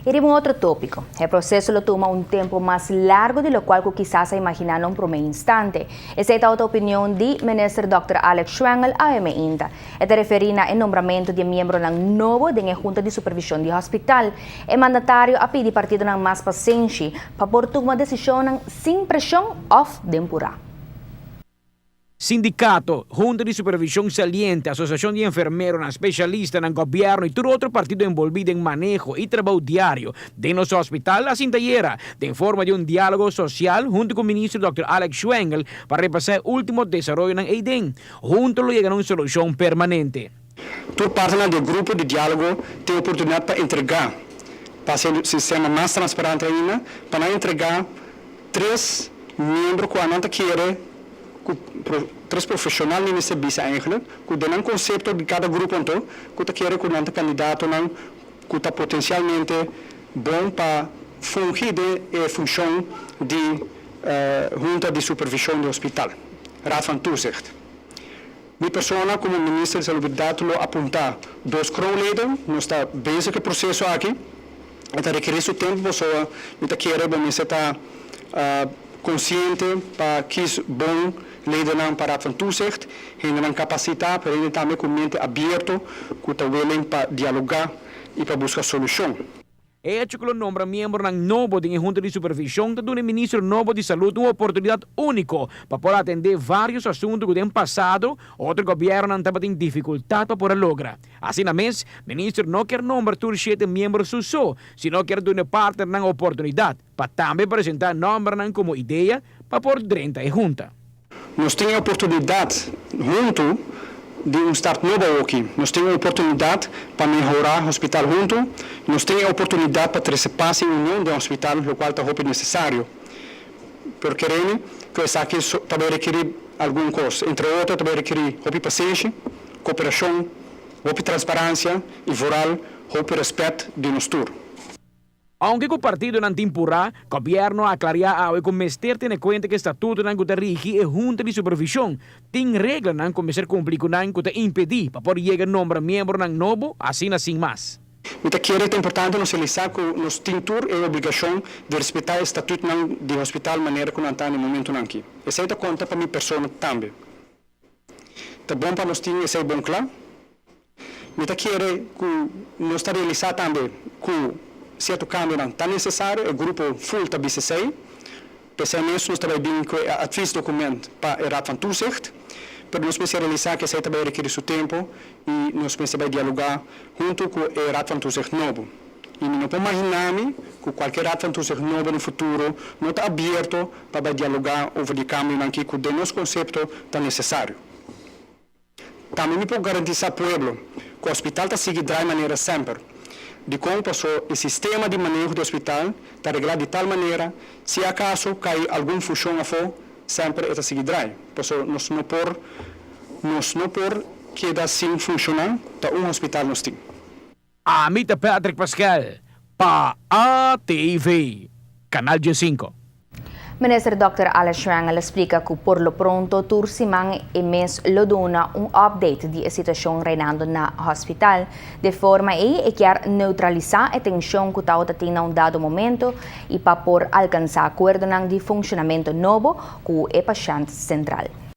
Y un otro topico. E proceso lo tuma un tempo mas largo di loke cu kisas a imagina na un prome instante. Esey ta e opinion di Minister Dr. Alex Schwengle AM. E ta referi na nombramento di miembro nobo di Hunta di Supervision di Hospital. E mandatario a pidi partido mas pasenshi pa por tuma decision sin presion of den pura. Sindicato, Junta di Supervision Saliente, Asociacion di Enfermero, Specialista, Gobierno y tur otro partido envolvi den maneho y trabou diario di nos hospital, a sinta ayera, den forma di un dialogo social, hunto cu Minister Dr. Alex Schwengle, pa repasa e ultimo desaroyo eyden. Hunto lo yega na un solucion permanente. Tur partner di grupo di dialogo tin oportunidad pa entrega, pa haci e sistema mas transparente ainda, pa entrega tres miembro cu nan kier, tres profesional den servicio eigenlijk, cu den concepto di cada grupo anto, cu kier cu nan candidato nan cu ta potencialmente bon pa fungi e funcion di junta di supervision di hospital, Raad van Toezicht. Mi persona como minister di Salubridad lo apunta dos kroonleden, nos ta bezig cu e proceso aki, ta rekeri su tempo, so mi ta kere bon ta consciente pa kies bon leden pa Raad van Toezicht, hende capacita, pero hende tambe cu mente habierto, cu ta willing pa dialoga y pa busca solucion. E hecho cu lo nombra miembro nobo di Junta di Supervision ta duna Minister nobo di Salud un oportunidad unico pa por atende varios asunto cu den pasado otro gobierno tabatin dificultad pa por logra. Asina mes, Minister no kier nombra tur siete miembro su so, sino kier duna partner un oportunidad pa tambe presenta nomber como idea pa por drenta e junta. Nos tin e oportunidad hunto di un start nobo aki. Nos tin e oportunidad pa mehora e hospital hunto. Nos tin e oportunidad pa trece paz y union den hospital, loke ta hopi necesario. Porque kere cu esaki tambe rekeri algun cos. Entre otro, tambe rekeri hopi pasenshi, cooperacion, hopi transparencia y vooral hopi respet di nos tur. Aunke cu partidonan tin pura, gobierno a aclara awe cu mester tene cuenta cu statuto nan cu ta rigi e junta di supervision. Tin regla nan cu mester cumpli cu nan cu ta impedi pa por yega nombra miembro nan nobo, asina sin mas. Mi ta kere ta importante nos realisa cu nos tin tur e obligacion di respeta e statuto nan di hospital manera cu nan ta na e momento nan aki. Esey ta conta pa mi persona tambe. Ta bon pa nos tin esey bon cla. Mi ta kere cu nos ta realisa tambe cu cierto cambio nan ta necesario, e grupo full ta BCC. Pesey mes nos tambe bin cu adviesdocument pa e Raad van Toezicht. Pero nos mester realisa cu esey tambe rekeri su tempo y nos mester bay dialoga hunto cu e Raad van Toezicht nobo. Y no por imagina cu cualkier Raad van Toezicht nobo den futuro no ta habierto pa dialoga over di cambio cu den nos concepto ta necesario. Tambe mi por garantisa pueblo cu e hospital ta sigui di manera semper. Di con paso e sistema di maneho di hospital ta regla di tal manera, si acaso cay algun funcion afo, semper ta sigui draai. Paso nos no por keda sin funciona, ta un hospital nos tin. Ami ta Patrick Pascal, pa ATV, Canal G5. Minister Dr. Alex Schwengle a splica cu por lo pronto tur siman e mes lo duna un update di e situacion reinando na hospital. Di forma ey kier neutralisa e tension cu ta tin na un dado momento y pa por alcansa acuerdo di funcionamento nobo cu e pashent central.